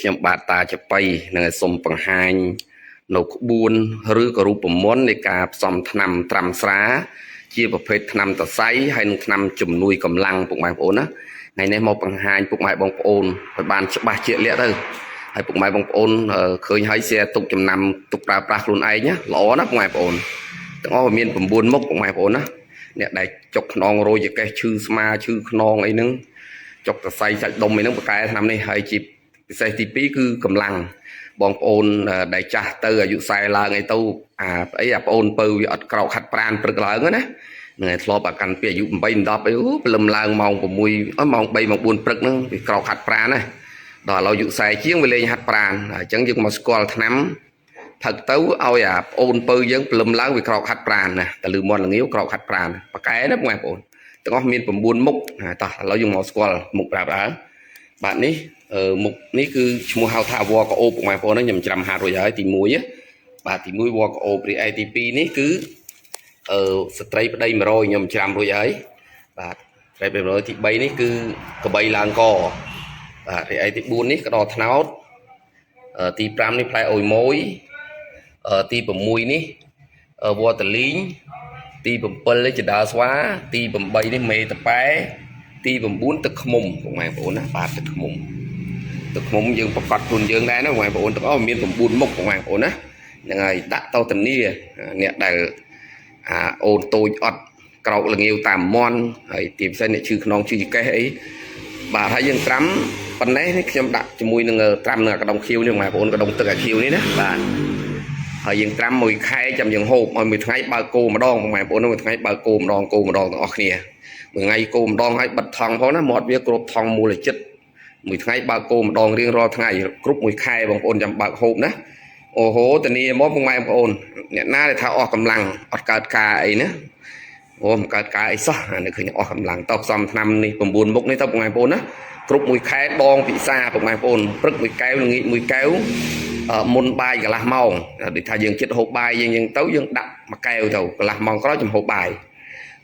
ខ្ញុំបាទតាចបៃនឹងឲ្យសូមបង្ហាញនៅក្បួនឬក៏រូបមន្តនៃការផ្សំថ្នាំត្រាំស្រា ជាប្រភេទថ្នាំតសៃហើយនិងថ្នាំជំនួយកម្លាំងពុកម៉ែបងប្អូនណាថ្ងៃនេះមកបង្ហាញពុកម៉ែបងប្អូនឲ្យបានច្បាស់ជាក់លាក់ទៅហើយពុកម៉ែបងប្អូនឃើញហើយ share ទុកចំណាំទុកប្រើប្រាស់ខ្លួនឯងណាល្អណាស់ពុកម៉ែបងប្អូនទាំងអស់មាន9មុខពុកម៉ែបងប្អូនណាអ្នកដែលចុកខ្នងរោយចកេះឈឺស្មាឈឺខ្នងអីហ្នឹងចុកសរសៃសាច់ដុំអីហ្នឹងបកកែឆ្នាំនេះហើយជាពិសេសទី2គឺកម្លាំងបងប្អូនដែលចាស់ទៅអាយុ40ឡើងអីទៅអាអីអាប្អូនពៅវាអត់ក្រោកហាត់ប្រានព្រឹកឡើងណាហ្នឹងហើយធ្លាប់អាកាន់ពីអាយុ8 10អីអូព្រលឹមឡើងម៉ោង6ម៉ោង3ម៉ោង4ព្រឹកហ្នឹងវាក្រោកហាត់ប្រានណាដល់ឥឡូវអាយុ40ជាងវាលេងហាត់ប្រានអញ្ចឹងយើងមកស្គាល់ឆ្នាំផឹកទៅឲ្យអាប្អូនពៅយើងព្រលឹមឡើងវាក្រោកហាត់ប្រានណាតែលឺមាត់ល្ងាវក្រោកហាត់ប្រានប៉កែណាបងប្អូនទាំងអស់មាន9មុខតោះឥឡូវយើងមកស្គាល់មុខប្រាប់ដើបាទនេះមុខនេះគឺឈ្មោះហៅថាវកអូបបងប្អូនខ្ញុំច្រាំហាត់រួចហើយទី1បាទទី1វកអូបរីឯទី2នេះគឺអឺស្ត្រីប្តី100ខ្ញុំច្រាំរួចហើយបាទស្ត្រីប្តី100ទី3នេះគឺកបីឡើងកបាទរីឯទី4នេះក្តរថ្នោតទី5នេះផ្លែអុយម៉ួយទី6នេះវត្តលីងទី7នេះចដាស្វាទី8នេះមេតប៉ែទី9ទឹកឃ្មុំបងប្អូនណាបាទទឹកឃ្មុំទឹកឃ្មុំយើងប្រកាសខ្លួនយើងដែរណាបងប្អូនទាំងអស់មាន9មុខបងប្អូនណាហ្នឹងហើយដាក់ទៅធានាអ្នកដែលអាអូនតូចអត់ក្រោកល្ងាវតាមមន់ហើយទីពិសេសអ្នកឈឺខ្នងឈឺចកេះអីបាទហើយយើងត្រាំប៉ុណ្ណេះនេះខ្ញុំដាក់ជាមួយនឹងត្រាំនឹងកដុងខៀវនេះបងប្អូនកដុងទឹកអាខៀវនេះណាបាទហើយយើងត្រាំមួយខែចាំយើងហូបឲ្យមួយថ្ងៃបើកគោម្ដងបងប្អូនមួយថ្ងៃបើកគោម្ដងគោម្ដងទាំងអស់គ្នាមួយថ្ងៃគោម្ដងហើយបិទថង់ផងណាមាត់វាគ្រប់ថង់មូលចិត្តមួយថ្ងៃបើកគោម្ដងរៀងរាល់ថ្ងៃគ្រប់មួយខែបងប្អូនចាំបើកហូបណាអូហូតានីមកបងប្អូនអ្នកណាដែលថាអស់កម្លាំងអត់កើតការអីណាអូមិនកើតការអីសោះអានេះឃើញអស់កម្លាំងតបសំឆ្នាំនេះ9មុខនេះទៅបងប្អូនណាគ្រប់មួយខែដងពិសាបងប្អូនព្រឹកមួយកែវល្ងាចមួយកែវមុនបាយកន្លះម៉ោងដូចថាយើងចិត្តហូបបាយយើងយើងទៅយើងដាក់មួយកែវទៅកន្លះម៉ោងក្រោយចាំហូបបាយ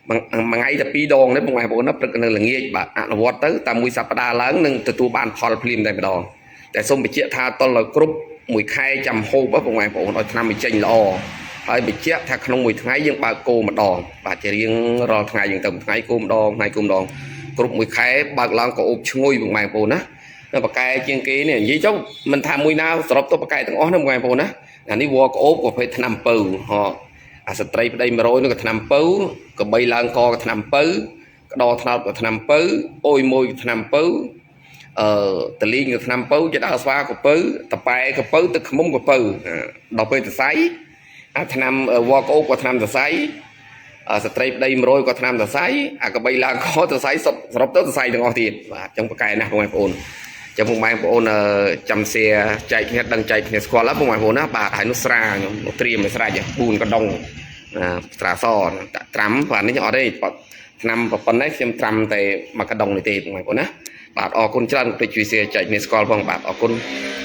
មួយថ្ងៃតែ2ដងនេះបងប្អូនណាព្រឹកនៅល្ងាចបាទអនុវត្តទៅតាមមួយសប្តាហ៍ឡើងនឹងទទួលបានផលភ្លាមតែម្ដងតែសូមបញ្ជាក់ថាតលឲ្យគ្រប់មួយខែចាំហូបបងប្អូនឲ្យឆ្នាំវាចេញល្អហើយបញ្ជាក់ថាក្នុងមួយថ្ងៃយើងបើកគោម្ដងបាទជារៀងរាល់ថ្ងៃយើងទៅមួយថ្ងៃគោម្ដងថ្ងៃគោម្ដងគ្រប់មួយខែបើកឡើងក៏អូបឈ្ងុយបងប្អូនណានៅបកែជាងគេនេះនិយាយចុះមិនថាមួយណាសរុបទៅបកែទាំងអស់ណាបងប្អូនណាអានេះវក្អូបប្រភេទថ្នាំពៅហ៎អាស្ត្រីប្តី100នោះក៏ថ្នាំពៅកបីឡើងកក៏ថ្នាំពៅក្តរថ្នោតក៏ថ្នាំពៅអុយមួយក៏ថ្នាំពៅអឺតលីងក៏ថ្នាំពៅចដើស្វាក៏ពៅតប៉ែក៏ពៅទឹកឃ្មុំក៏ពៅដល់ពេលសរសៃអាថ្នាំវក្អូបក៏ថ្នាំសរសៃស្ត្រីប្តី100ក៏ថ្នាំសរសៃអាកបីឡើងកសរសៃសុទ្ធសរុបទៅសរសៃទាំងអស់ទៀតបាទអញ្ចឹងប្រកែណាស់បងប្អូនចាំពុកម៉ែបងប្អូនចាំសៀចែកគ្នាដឹងចែកគ្នាស្គាល់ហើយពុកម៉ែបងប្អូនណាបាទហើយនោះស្រាខ្ញុំត្រៀមឲ្យស្រេច4កដុងស្រាសដាក់ត្រាំបាទនេះអត់ទេឆ្នាំប៉ុណ្ណេះខ្ញុំត្រាំតែមួយកដុងនេះទេពុកម៉ែបងប្អូនណាបាទអរគុណច្រើនកុំភ្លេចជួយ share ចែកគ្នាស្គាល់ផងបាទអរគុណ។